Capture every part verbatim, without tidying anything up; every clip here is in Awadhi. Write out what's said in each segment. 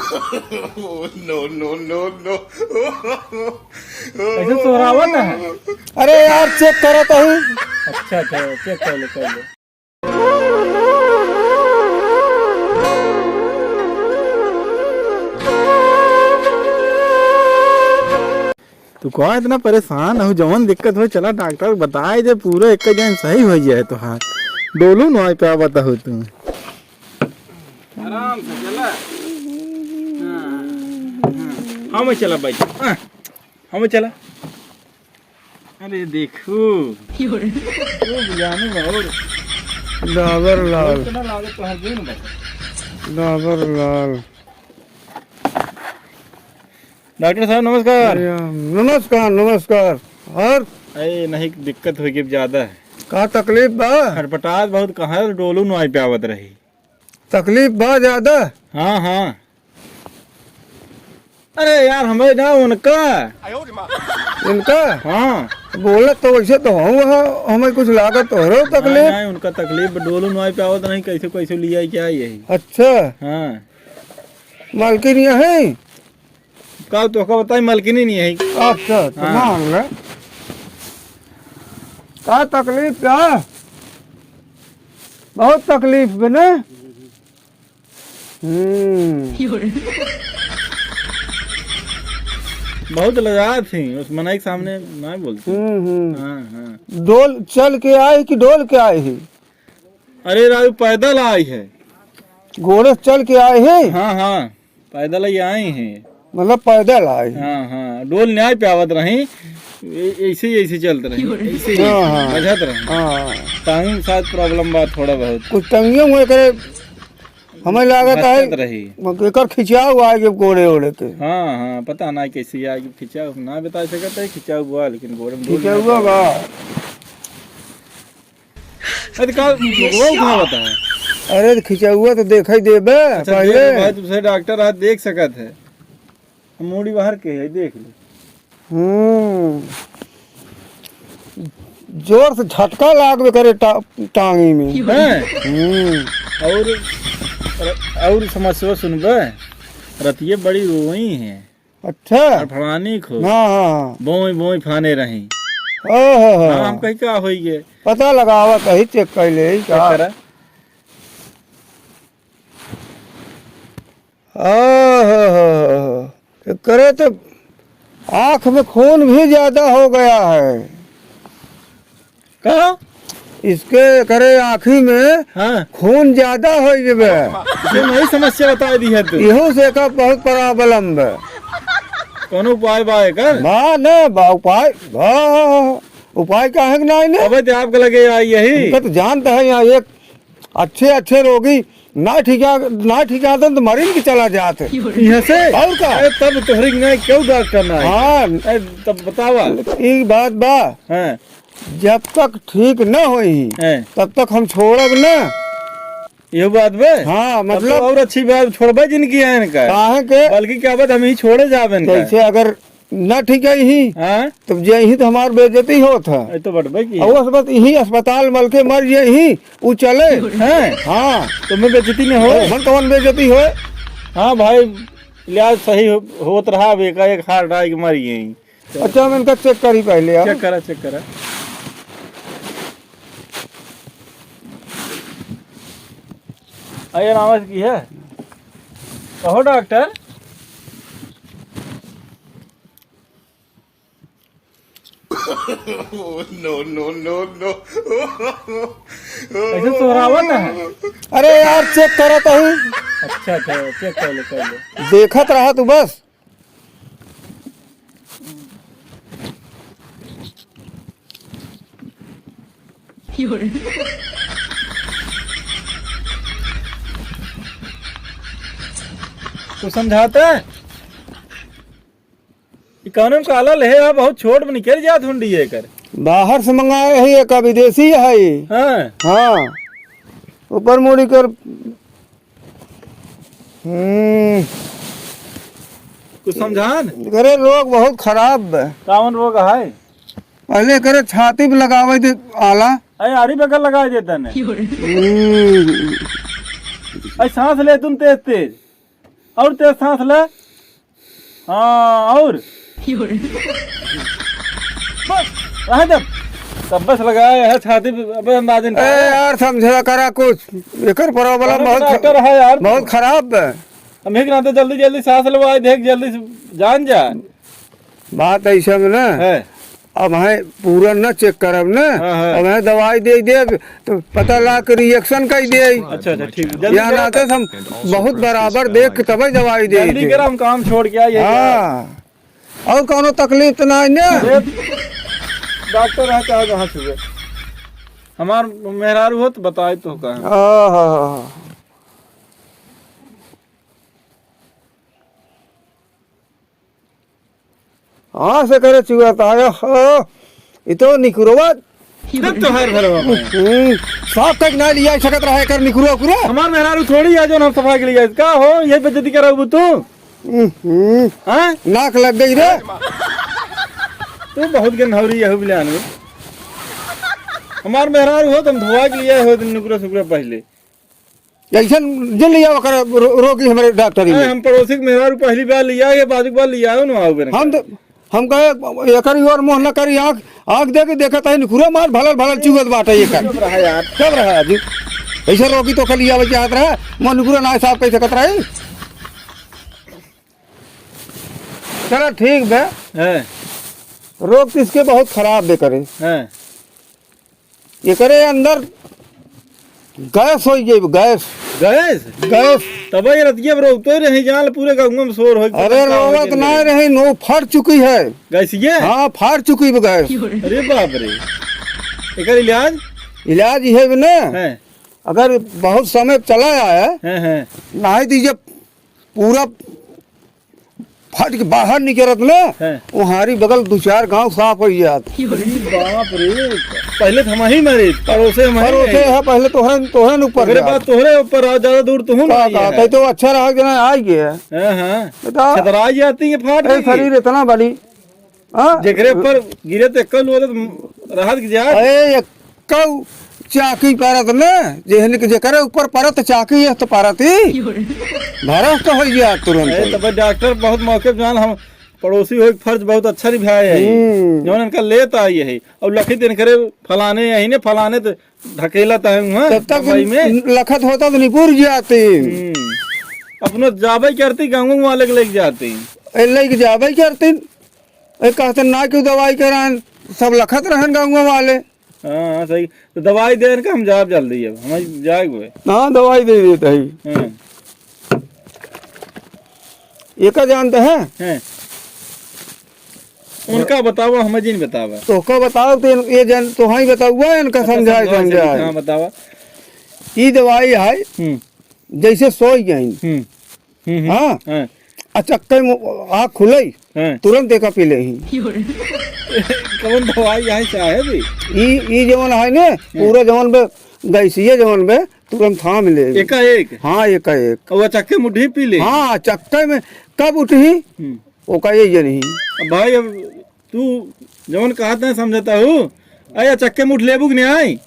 No, no, no, no। कैसे चोरावत है? अरे यार, चेक करत हई। अच्छा, अच्छा, चेक कर लो, कर लो। तू का इतना परेशान हो? जवन दिक्कत हो, चला डॉक्टर बताए दे, पूरा एक जन सही हो जाए तोहार। डोलू नाई पे आवत हो तू। आराम से चला। हाँ, हाँ। हम चला बैठ। हाँ, हम चला। अरे देखो। यो रे। वो बुझाने में और। डाबर लाल। इतना लागत तो हर दिन बता। डाबर लाल। डॉक्टर साहब, नमस्कार। अरे, नमस्कार, नमस्कार। और? अरे, नहीं, दिक्कत होइ गई ज्यादा। का तकलीफ बा? खटपटात बहुत, कहाँ डोलू नाई पे आवत रही। तकलीफ बा ज्यादा? हाँ, हाँ। अरे यार, हमें ना उनका। उनका? हाँ। बोलत तो वैसे तो हूँ, हाँ, हमें कुछ लागत तो हो रहो नहीं, तकलीफ। नहीं, उनका तकलीफ, डोलू नाई पे आवत नहीं, कैसे, कैसे लिया, क्या यही? अच्छा। हाँ। मालकिन यहाँ है? का तोहका बताई, मालकिनी नहीं है। अच्छा, तो हाँ। मान ले। का तकलीफ का? बहुत तकलीफ बे ना? हम्म। बहुत लजात थी, उस मनई के सामने ना बोलती। हम्म, हम्म। हाँ, हाँ। डोल चल के आए कि डोल के आए ही? अरे राजू, पैदल आई है। घोड़े से चल के आए हैं? हाँ, हाँ, पैदल ही आए हैं। मतलब पैदल आए हैं? हाँ, हाँ, डोल नाई पे आवत रही, ए-, ऐसे ही, ऐसे चलत रही, ऐसे ही, हाँ, हाँ। बजत रही। हाँ। टांगी में शायद problem बा थोड़ा बहुत। कुछ टंगियों में करे, हमें लागत है, भटकत रही। एकर खिंचाव आए के गोड़े ओड़े के। हाँ, हाँ, पता ना कैसे आए के खिंचाव, ना बता सकत है खिंचाव हुआ, लेकिन गोड़े में डोल खिंचाव नाई हुआ बा। अरे का, वो कहाँ बता है? अरे तो खिंचौआ तो देखा ही देबे अच्छा, पहले। देख भाई, तुमसे डॉक्टर आज देख सकत है। मूड़ी बाहर के है, देख ले। हम्म। जोर से झटका लागबे करे टा-, टांगी में। हैं? हम्म। और, और समस्या सुनबे, रतिये बड़ी रोई है। अच्छा। फड़फड़ानी खूब। हाँ, हाँ, हाँ। बोई, बोई फाने रही। ओहो हो। हाँ, हम कही, "का होई गे?" पता लगावा, कही चेक कर ले, चेक का? करा। ओहो हो हो। करे तो आँख में खून भी ज्यादा हो गया है। का? इसके करे आँखी में हाँ। खून ज्यादा हो गए। ये नई समस्या बता दी है तू। इहू से का बहुत problem बा। कौनो उपाय बा एकर? बा न, बा उपाय, बा, उपाय का है कि नहीं ने? अबे ते आपके लगे आई यही। उनका तो जानता है यहाँ एक अच्छे, अच्छे रोगी ना ठीक, ना ठीक आते तो मरीन के चला जाते। यहाँ से? और का? अरे तब तोहरी के नहीं क्यों डॉक्टर ना आए? हाँ। अरे तब बतावा। ई बात बा। हाँ। जब तक ठीक न होई, हैं। तब तक हम छोड़ब न। इहो बात बे? हाँ, तब तो मतलब और अच्छी बात, छोड़बे जिनकी है इनका। काहे के? बल्कि क्या बात, हम ही छोड़े जाब इनका। जैसे अगर न ठीक है यही, हाँ? तब जे यही तो हमार बेइज्जती होत है। ये तो बटबे की। और बस, बस यही अस्पताल मल के मर जे यही, उ चले। हैं? हाँ। तो मैं बेइज्जती में हो? मन कौन बेइज्जती हो? हाँ भाई, इलाज सही हो-, होत रहा, अब एकाएक heart आए के मर गई। अच्छा, हम इनका चेक करी पहले, यार। चेक करा, चेक करा। अरे, आवाज की है? कहो डॉक्टर। No, no, no, no। कैसे चोरावत है? अरे यार, चेक करत हई। अच्छा, अच्छा, चेक कर लो, कर लो। देखत रहा तू बस। तू समझाता है? ई कानून काला लेहे आ, बहुत छोट में निकल जात हुंडी एकर। बाहर से मंगाए है, एक विदेशी है। हाँ। हाँ। ऊपर मुड़ी कर। हम्म। कुछ समझान? अरे, रोग बहुत खराब बा। कौन रोग है? पहले करे छाती पे लगावे दे आला। अरे, आरी बगल लगा देता ने। हम्म। अरे, सांस ले तुम तेज तेज। और तेज सांस ले। हाँ, और। बस, रह दे। तब बस लगाए है छाती पे, अबे अंदाजिन ए का। यार, समझा करा कुछ। एकर problem अरे बहुत डॉक्टर है यार। बहुत खराब है। हम एक नाते जल्दी जल्दी सांस लेवाए, देख जल्दी से जान जा। बात ऐसे में ना, है। अब है पूरा न check करब ना, हाँ, हाँ। अब है दवाई दे देब तो पता लाग के reaction कर दे। अच्छा, अच्छा, ठीक। जल्दी या करा नाते तब। हम बहुत बराबर देख के तबे दवाई दे जल्दी दे। करा, हम काम छोड़ के आइए। हाँ। और कौनो तकलीफ तो ना है ना? अरे, डॉक्टर है चाहे जहाँ सुबह। हमार मेहरारू हो तो बताए तो का। हाँ, हाँ, हाँ। हाँ, से करे चुआ ताया, हाँ। ई तो निकुरवा। तब तो हर भरवा में। हम्म, साफ तक ना लिया सकत रहा एकर निकुरवा उकुरवा। हमार मेहरारू थोड़ी है जो हम सफाई के लिए आए। का हो, यही बेइज्जती कराऊ तू? हम्म, हाँ? नाक लग गई रे। तू बहुत गंधौरी है, बिलान में। हमार मेहरारू हो, तुम धोआ के लिए हो, तुम निकुरा सुकुरा पहले। ऐसन जिन लिया ओकर रो-, रोगी हमरे डॉक्टरी अरे, में। हम पड़ोसी के मेहरारू पहली बार लिया, ये बाजू के बार लिया हो ना, आओ बेरा। हम तो, हम कहे, एकर ही ओर मुँह न करी, आँख, आँख दे के देखत है, निकुरा मार भलल भलल चुअत बाटे एकर। चुप रहा यार। चुप रहा जी। ऐसे रोगी तो खाली आवे चाहत रहा, मुँह निकुरा ना साफ कर सकत रहे। चला ठीक बे। हैं। रोग तो इसके बहुत खराब बे करे। हैं। एकरे अंदर गैस होइ गई, गैस। गैस? गैस। तब ये रतिया में रोवते रहे, जान पूरे गाँव में शोर होइ। अरे, रोवत ना रहे, नो फट चुकी है। गैस ये? हाँ, फट चुकी है गैस। अरे बाप रे। एकर इलाज? इलाज ये है ना, हैं। अगर बहुत समय चला आए, हैं, हैं। नहीं तो ये पूरा फट के बाहर निकरत ना, हैं। वो हारी बगल दो चार गांव साफ होइ जात। अरे बाप रे, पहले तो हम ही मरे, पड़ोसे हम ही पड़ोसे रहे। है, पहले तोहरे, तोहरे न ऊपर ओकरे जात। बाद तोहरे ऊपर आ, ज्यादा दूर तो हूँ का, नहीं का, है। तै तो अच्छा रहा कि ना आ गया। हाँ, हाँ। बता। छतरा जाती है फाट ए, के। शरीर इतना बड़ी। हाँ? जेकरे ऊपर गिरे तो एक्का लोरे तो राहत के जात। अरे, एक्का चाकी परत न, जेहन के जेकरे ऊपर परत चाकी, यह तो परत ही। भरत तो होइ गया तुरंत। अरे, तब डॉक्टर बहुत मौके पे जान, हम पड़ोसी हो, एक फर्ज बहुत अच्छा निभाए है। हम्म। जौन इनका लेत आई है, और लखित इनकरे फलाने यही ने, फलाने तो ढकेला तय हुआ तब तक बम्बई में। लखत होता तो निपुर जाती। हम्म। अपनो जाबे करती, गाँव वाले के लेके जाती। ए, लेके जाबे करती। ए, कहते ना क्यों दवाई कराएन, सब लखत रहन गाँव वाले। हाँ, हाँ, सही। तो दवाई देन का हम जाब जल्दी अब, हम जाए हुए। हाँ, दवाई दे देते ही। हाँ। एका जानते हैं? हैं। उनका बतावा, हमें जिन बतावा। तोहका बताओ तो इन-, ये जन, तोहई बताउआ, इनका अच्छा, समझाए, समझाए, समझाए। हाँ, बतावा। ई दवाई है, हम्म। जैसे सोई गई। हम्म। हम्म, हम्म। हाँ। हाँ। अचक्के में आँख खुलई, हाँ। तुरंत एका पी लेही। कौन दवाई है साहेब? ई, ई जवन है ने, हाँ। पूरा जवन बे, गैसिये जवन बे, तुरंत थाम ले। एकाएक? हाँ, एकाएक। और अचक्के मुट्ठी पी ले? हाँ, अचक्के में कब उठही, हम्म। ओका ये जनिही। अब भाई, अब तू जवन कहत है समझता हूँ, अरे अचक्के मुट्ठ लेबू कि नहीं आई?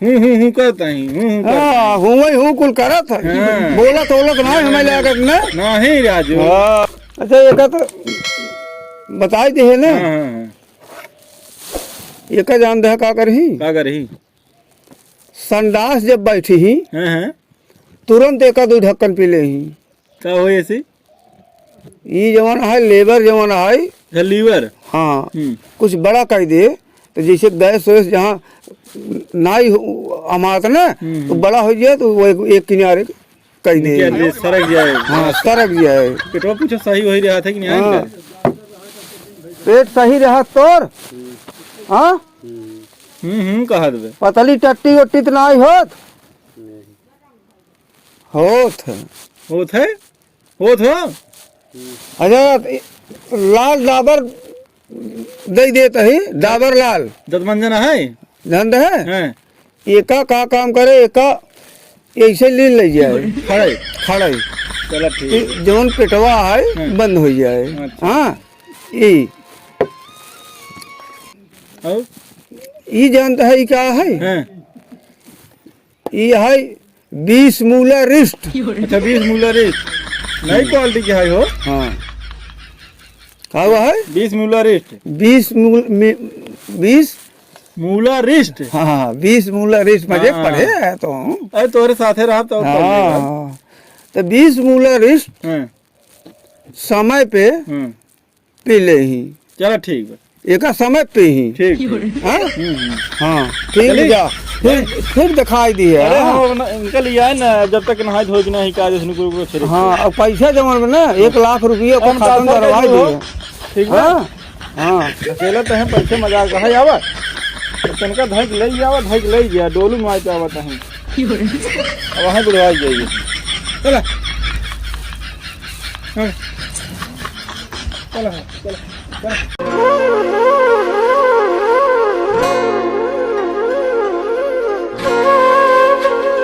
हूँ, हूँ, हूँ करत है, हूँ, हूँ करत हाँ, है। हूँ, वही हूँ कुल करत है। हाँ। बोलत, बोलत ना, हमें लागत ना। नहीं, राजू। हाँ। अच्छा, एका तो बताई दे है ना। हाँ, हाँ, हाँ। एका जान दे का करही? का करही? संडास जब बैठी ही, हाँ, हाँ। तुरंत एका दो ढक्कन पी ले ही। का होई ऐसे? ई जवन है, लेबर जवन है। अच्छा, लीवर? हाँ। हम्म। कुछ बड़ा कर दे, तो जैसे गैस वैस जहाँ नाई हो-, अमात ना, हम्म, तो हम्म। बड़ा हो जाए, तो वो एक, एक किनारे कर दे। निकाल दे, सरक जाए। हाँ, सरक जाए। पेटवा पूछो सही वही रहा था कि नहीं हाँ। आइल? पेट सही रहा तोर? हाँ? हम्म, हम्म, कहा देबे। पतली टट्टी ओट्टी तो नाई होत? होत है। होत है? होत हो? अच्छा, लाल डाबर दे देत ही, डाबर लाल। दतमंजन है? जानत है? हैं। एका का काम करे, एका ऐसे लील ले जाए। खड़े? खड़े। चला ठीक ई है। जौन पेटवा है, हैं। बंद हो जाए। अच्छा। हाँ, ई। और? ई जानत है, ई का है? हैं। ई है बीस मूला रिस्ट। अच्छा, बीस मूला रिस्ट। नई हम्म। क्वालिटी के है हो। हाँ। का हुआ है? बीस मूला रिस्ट। बीस मूल-, मी-, बीस? मूला रिस्ट। हाँ, हाँ, बीस मूला रिस्ट, मजे हाँ। पढ़े है तो। अरे, तोहरे साथे रहब तो और पढ़ लेगा। हाँ। तो बीस मूला रिस्ट हाँ। समय पे हम्म। पी ले ही। चला ठीक बा। एका समय पे ही। ठीक, ठीक। हाँ? हम्म, हम्म। हाँ, ठीक चली? जा। फिर, फिर दिखाई दिए, अरे, हाँ। हम अपना, इनका लिए आए ना, जब तक नहाए धोए बिना ही काज उसने कुल, कुल फिर हाँ, अब पैसा जमा में ना, एक लाख रुपया को हम खत्म पैसा करवा दे दिए। ठीक बा? हाँ, हाँ। अकेला तो हम पैसे मजाक है, आवा। तो तनका धइक ले आवा, धइक ले गया, डोलू में आए पे आवा तहीं। अब वहाँ बुढ़वा जाइए। चला। हाँ। चला, चला, चला।